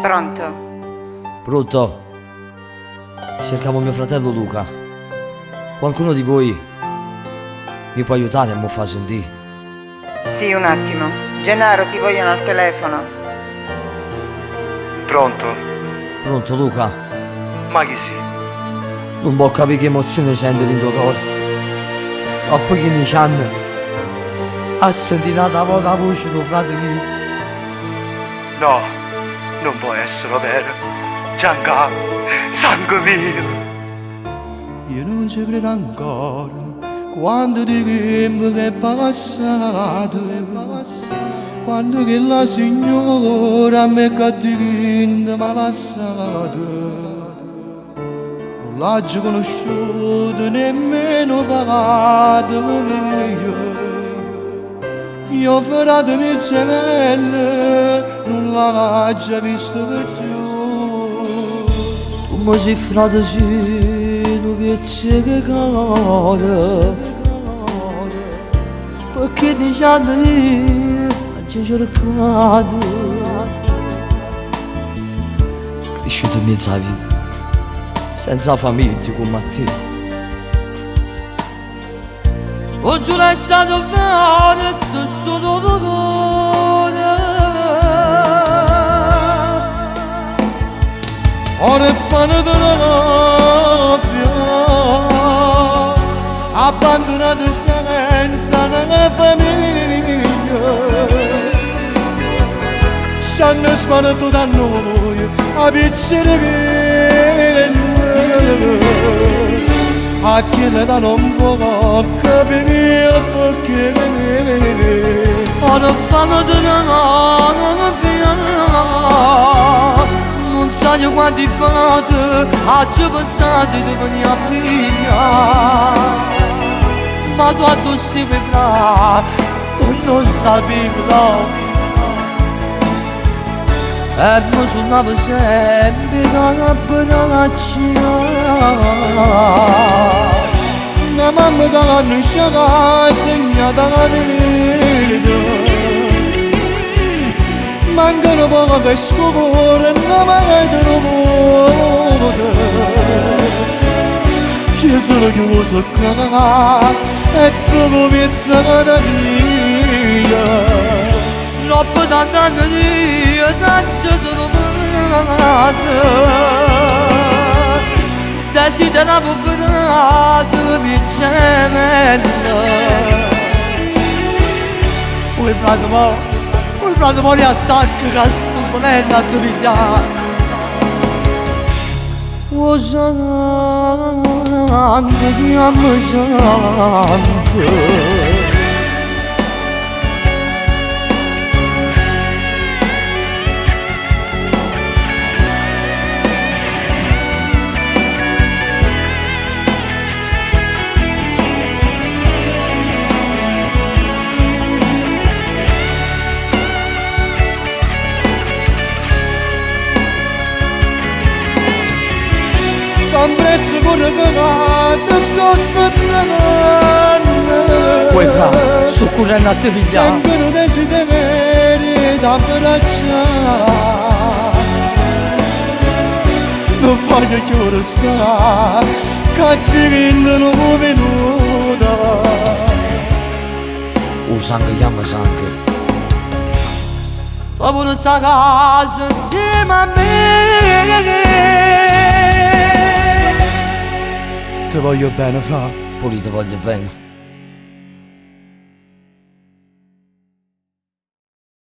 Pronto? Pronto? Cercavo mio fratello Luca. Qualcuno di voi mi può aiutare a mo fa sentì? Sì, un attimo. Gennaro, ti vogliono al telefono. Pronto? Pronto Luca? Ma chi sei? Nun può capire che emozione sento dentro cuore. Dopo 15 anni a sentire un'altra volta la voce tuo frate mio. No, non può essere vero. Giancarlo, sangue mio. Io non ci credo ancora quando di tempo che è passato, quando che la signora mi cattiva mi ha lasciato. Non l'ho già conosciuto nemmeno pagato mio. Io frate mio gemello non l'ho già visto più. Tu mi sei frate sì, tu piezzi che cuore. Perché 10 anni io ho cercato. Cresciuto in mezzo alla via, senza famiglia come a te. Ho giù lasciato fare solo dolore. Ora fanno trafia, abbandonato senza una famiglia. Ci hanno sparato da noi a piccere a chi le da non può capire perché. Ora fanno trafia, non sai quanti volte ho pensato di venire a pigliare. Ma tu a tu sei fra, non sapevi no. E mi suonavo sempre da abbracciare. Una mamma che non ci ha segnata la vita. Mancano poche scuole, non mai trovato. Io sono chiuso qua e trovo mezza la via. Dopo tanti anni io t'ho trovato. Desideravo frate mio gemello. Oi frate mo, oi frate mo riattacca che sto venendo a te pigliare. O sangue siamo sangue. Fan presto pure che ti sto aspettando. Poi fra, sto correndo a te pigliare. Tengo desideri da abbracciare. Non voglio più restare, che diventano venuta. O sangue chiama sangue. Dopo a casa insieme a me. Ti voglio bene, fra. Pure ti voglio bene.